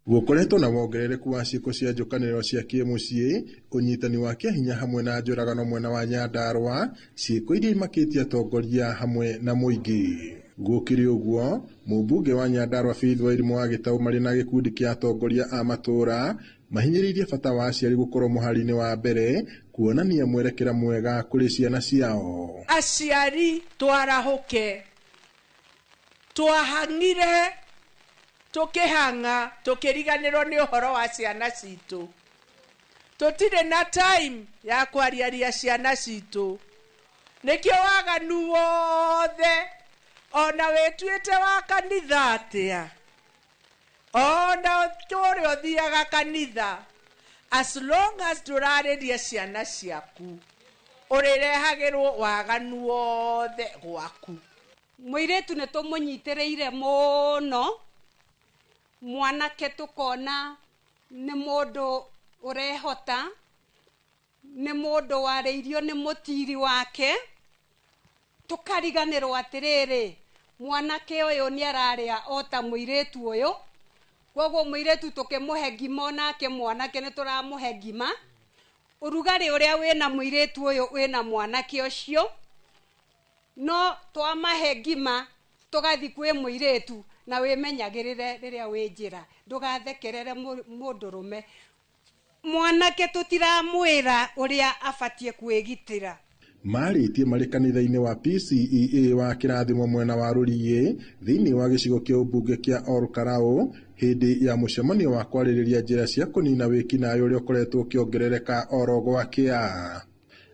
Gũkoretwo na wongerereku wa ciĩko cia njũkanĩrĩro cia kĩmũciĩ, ũnyitani wa kĩahinya hamwe na njũragano mwena wa Nyandarua, ciĩko iria imakĩtie atongoria hamwe na mũingĩ. Gũkĩrĩ ũguo, mũmbunge wa Nyandarua Faith Wairimũ wa Gĩtaũ marĩ na gĩkundi kĩa atongoria a matũũra mahinyĩrĩirie bata wa aciari gũkorwo mũhari-inĩ wa mbere kuonania mwerekera mwega kũrĩ ciana ciao. Aciari twarahũke, twahang'ire tukihang'a tukiriganirwo ni uhoro wa ciana citu. Tutire na time ya kwariaria ciana citu. Nikio waganu wothe ona wituite wa kanitha atia, ona turi uthiaga kanitha, as long as ndurariria ciana ciaku urirehagirwo waganu wothe gwaku. Muiritu ni tumunyitiriire muno, mwanake tukona ni mundu urehota, ni mundu wareirio ni mutiri wake, tukariganirwo atiriri mwanake uyu ni araria ota muiritu uyu. Koguo muiritu tukimuhe ngima onake mwanake ni turamuhe ngima. Urugari uria wina muiritu uyu wina mwanake ucio, no twamahe ngima tugathi kwi muiritu na wimenyagirire riria wi njira, ndugathekerere mundurume. Mwanake tutiramwira uria abatie kwigitira. Marĩtie marĩ kanitha-inĩ wa PCEA wa kĩrathimo mwena wa Rũriĩ thĩinĩ wa gĩcigo kĩa ũmbunge kĩa Ol Kalou hĩndĩ ya mũcemanio wa kwarĩrĩria njĩra cia kũnina wĩkinaĩ ũrĩa ũkoretwo ũkĩongerereka oro gwakĩa.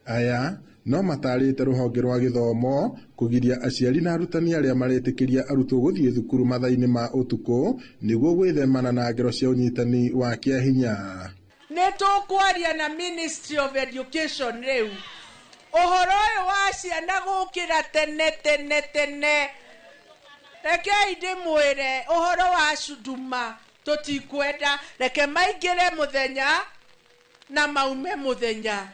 Aya no matarĩte rũhonge rwa gĩthomo kũgiria aciari na arutani arĩa maretĩkĩria arutwo gũthiĩ thukuru mathaa-inĩ ma ũtukũ nĩguo gwĩthemana na ngero cia ũnyitani wa kĩahinya. Nĩ tũkwaria na Ministry of Education rĩu ũhoro ũyũ wa ciana gũkĩra tene tene tene. Rekei ndĩmwĩre ũhoro wa nduma tũtikwenda, reke maingĩre mũthenya na maume mũthenya.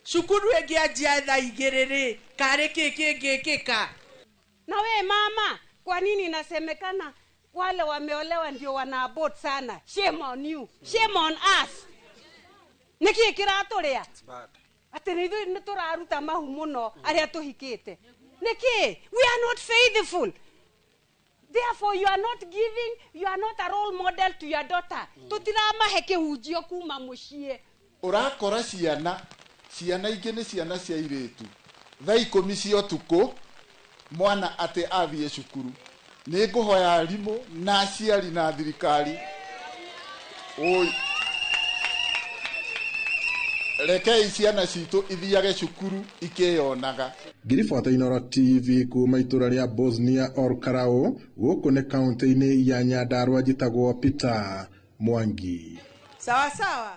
Cukuru ĩngĩanjia thaa igĩrĩ rĩ, karĩ kĩ kĩngĩkĩka? Na we mama, kwa nini inasemekana wale wameolewa ndio wana abort sana? Shame on you, shame on us. Nĩkĩ kĩratũrĩa? Atĩ nĩ ithuĩ nĩ tũraruta mahu mũno arĩa tũhikĩte. Nĩkĩ? We are not faithful. Therefore you are not giving, you are not a role model to your daughter. Tũtiramahe kĩhunjio kuma mũciĩ. Ũrakora ciana ingĩ nĩ ciana cia airĩtu thaa ikũmi cia ũtukũ mwana atĩ athiĩ cukuru. Nĩ ngũhoya arimũ na aciari na thirikari, oi, rekei ciana citũ ithiage cukuru ikĩyonaga. Ngiribota Inooro TV kuma itũra rĩa Bosnia Ol Kalou gũkũ nĩ kaũntĩ-inĩ ya Nyandarua, njĩtagwo Peter Mwangi. Sawa sawa.